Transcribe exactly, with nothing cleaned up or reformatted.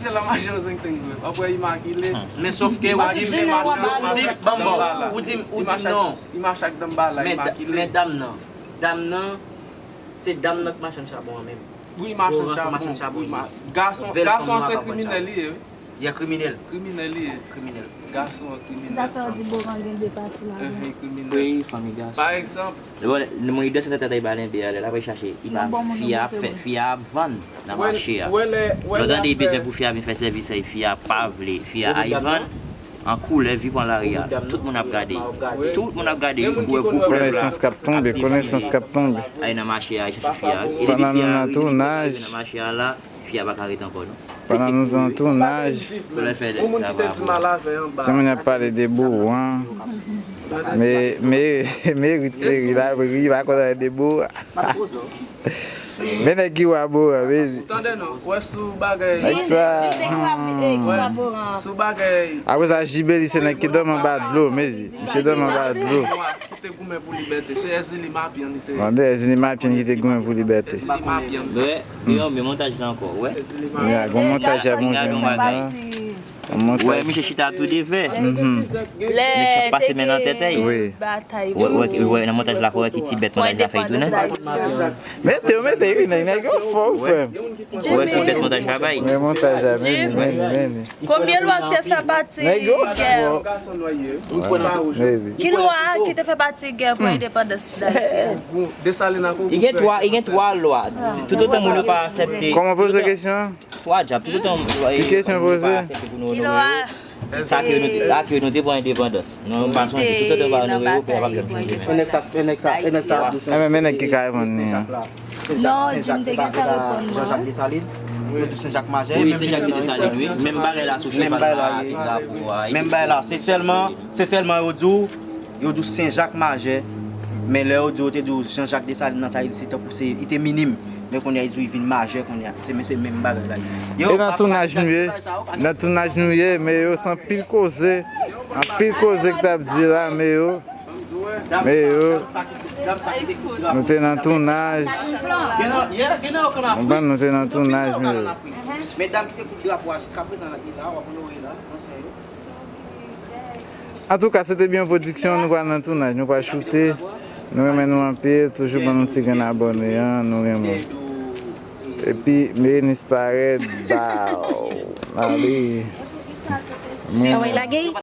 Sèl la mache an zengteng vre. W ap wè imakile. Men sòf ke ou di m, ou di m, ban m ba w, ou di m, ou di m non. Imache ak Danmbala, men da- imakile. Men dam nan, dam nan, se dam nan k machann chabon an menm. Wi, machann chabon. Wi, ma- gason, gason an se kriminèl li ye, wi. Li kriminèl. Kriminèl li ye. Kriminèl. Gason an kriminèl. Zafè w di Boran gen de pati ladan. Ehe, kriminèl. Wi, fanmi gason. Pa egzanp, Bon, mwen ide se nan tèt li ba lenbe a, lè l ap chache, li pa fi a fè, fi a ap vann nan mache a. Lè w tande li bezwen pou fi a vin fè sèvis a, fi a pa vle, fi a ay vann, an koulè, vi pran lari a. Tout moun ap gade. Tout moun ap gade, gwo, gwo koulè blan. Konesans k ap tonbe, konesans k ap tonbe. Ay nan mache a, ay chache fi a. Pandan nou nan tounaj. Nan mache a la, fi a pa ka ret ankò, non. Pandan nou nan tounaj, timoun y ap pale de Boran. Men, men, men rit seri la, ri, pa konn anyen de Boran. Men nèg ki wa Boran, men. Tande non, wè sou bagay. Nèg sa. Sou bagay. Apre sa, Jibeli se nèg ki dòmi anba dlo, men misye dòmi anba dlo. Ki te goumen pou libète. Se Èzili Mapyan li te ye. Tande, Èzili Mapyan ki te goumen pou libète. Èzili Mapyan. Wè, men montaj la ankò, wè. Èzili Mapyan. Ya, gon montaj ap monte menm nan. Gon montaj. Wè, misye chita tou devè. Nèg sa pase men nan tèt, wi. Wè, wè, wè, nan montaj la, fò wè ki ti bèt montaj la fè tounen. Mete, mete, wi, nèg, nèg yo fò, frè m. Wè ki bèt montaj la bay. Men montaj la, men li, men li, men li. Konbyen lwa ki te fè pati gè? Ki lwa ki te fè pati gè pou endepandans Dayiti a? Li gen twa, li gen twa lwa. Toutotan moun yo pa aksepte. Kòman poze kesyon an? Twa djab, toutotan moun yo pa aksepte pou nou onore yo. Sa ke nou te, sa ke nou te pran endepandans. Nou menm pa sonje, toutotan nou pa onore yo, pèp ap janm chanje menm. E nèg sa, e nèg sa, e nèg sa ap di se, se, se Senjak la. Non, di m te gentan reponn mwen. Jean-Jacques Dessalines. Yo di Senjak Majè. Wi, Senjak se Dessalines, wi. Menm bagay la sou cheval la, drapo a. Menm bagay la, se sèlman, se sèlman yo di w, yo di w Senjak Majè. Men lè yo di w, yo te di w Jean-Jacques Dessalines nan, sa vle di se tankou se, li te minim. Men kounye a, yo di w li vin majè kounye a. Se, men se menm bagay la. E nan tounaj nou ye, nan tounaj nou ye, men yo se anpil koze, anpil koze k t ap di la, men yo. Men yo, nou te nan tounaj. Konprann, nou te nan tounaj, men yo. Men dam ki te koud drapo a jiska prezan li la, w ap onore la, ansyen yo. Antouka, se te byen pwodiksyon, nou pral nan tounaj, nou pral choute. Nou renmen nou anpil, toujou ban nou ti grenn abòne an, nou renmen. Epi, Merenis parèt, baw. Ale. Sa w lage?